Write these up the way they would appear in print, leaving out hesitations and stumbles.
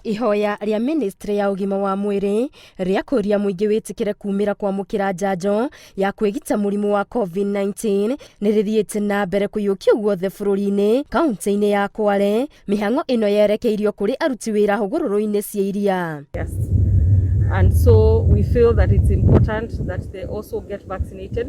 Ihoya rĩa ministry ya ũgima wa mwĩrĩ rĩa kũria mũingĩ wĩtĩkĩre kumĩra kwamũkĩra njanjo ya kwĩgita mũrimũ wa COVID-19 nĩ rĩthiĩte na mbere kũiyũkio guothe bũrũri-inĩ. Kaunti-inĩ ya Kwale, mĩhang'o ĩno yerekeirio kũrĩ aruti wĩra hũgũrũrũ-inĩ cia iria. Yes. And so we feel that it's important that they also get vaccinated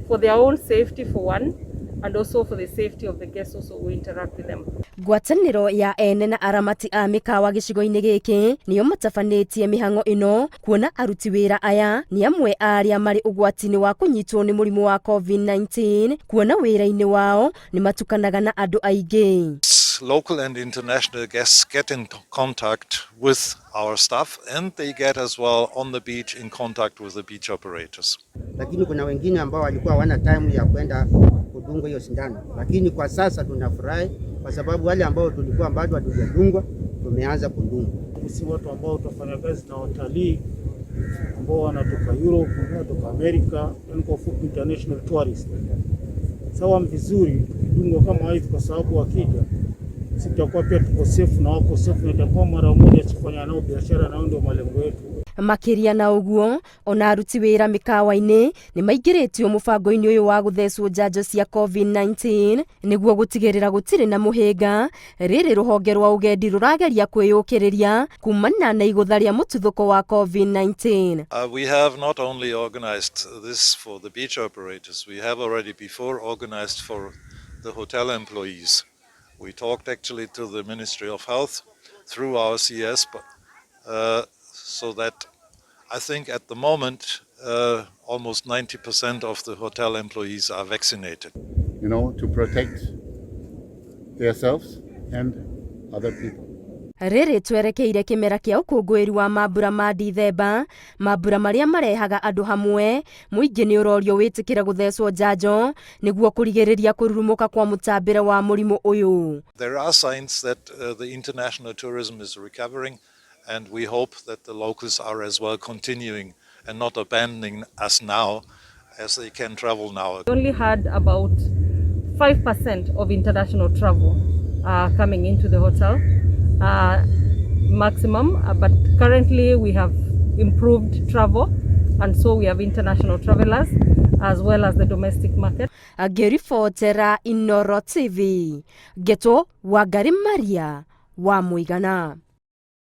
for their own safety, for one, and also for the safety of the guests also who interact with them. Ngwatanĩro ya ene na aramati a mĩkawa gĩcigo-inĩ gĩkĩ nĩo matabanĩtie mĩhang'o ĩno, kuona aruti wĩra aya nĩ amwe a arĩa marĩ ũgwati-inĩ wa kũnyitwo nĩ mũrimũ wa COVID-19, kuona wĩra-inĩ wao nĩ matukanaga na andũ aingĩ. Local and international guests get in contact with our staff, and they get as well on the beach in contact with the beach operators. Lakini kuna wengine ambao walikuwa hawana time ya kwenda kudungwa hiyo sindano, lakini kwa sasa tunafurahi kwa sababu wale ambao tulikuwa bado hatujadungwa tumeanza kudungwa. Sisi watu ambao tunafanya kazi na watalii ambao wanatoka Europe, wanatoka America, yani kwa ufupi international tourist. Sawa, vizuri tukidungwa kama hivi, kwa sababu wakija sisi tutakuwa pia tuko safe na wako safe, na itakuwa mara moja kufanya nao biashara, nao ndio malengo yetu. Makĩria na ũguo, ona aruti wĩra mĩkawa-inĩ nĩ maingĩrĩtio mũbango-inĩ ũyũ wa gũthecwo njanjo cia COVID-19 nĩguo gũtigĩrĩra gũtirĩ na mũhĩnga rĩrĩ rũhonge rwa ũgendi rũrageria kwĩyũkĩrĩria kumana na igũtha rĩa mũtuthũko wa COVID-19. We have not only organized this for the beach operators, we have already before organized for the hotel employees. We talked actually to the Ministry of Health through our CS, but, so that I think at the moment almost 90% of the hotel employees are vaccinated. To protect themselves and other people. Rĩrĩ twerekeire kĩmera kĩa ũkũngũĩri wa mambura ma Dithemba, mambura marĩa marehaga andũ hamwe, mũingĩ nĩ ũrorio wĩtĩkĩre gũthecwo njanjo nĩguo kũrigĩrĩria kũrurumũka kwa mũtambĩre wa mũrimũ ũyũ. There are signs that the international tourism is recovering, and we hope that the locals are as well continuing and not abandoning us now, as they can travel now. We only had about 5% of international travel coming into the hotel maximum, but currently we have improved travel, and so we have international travelers as well as the domestic market. Ngĩribotera Inoro TV, ngetwo Wangari Maria wa Mũigana.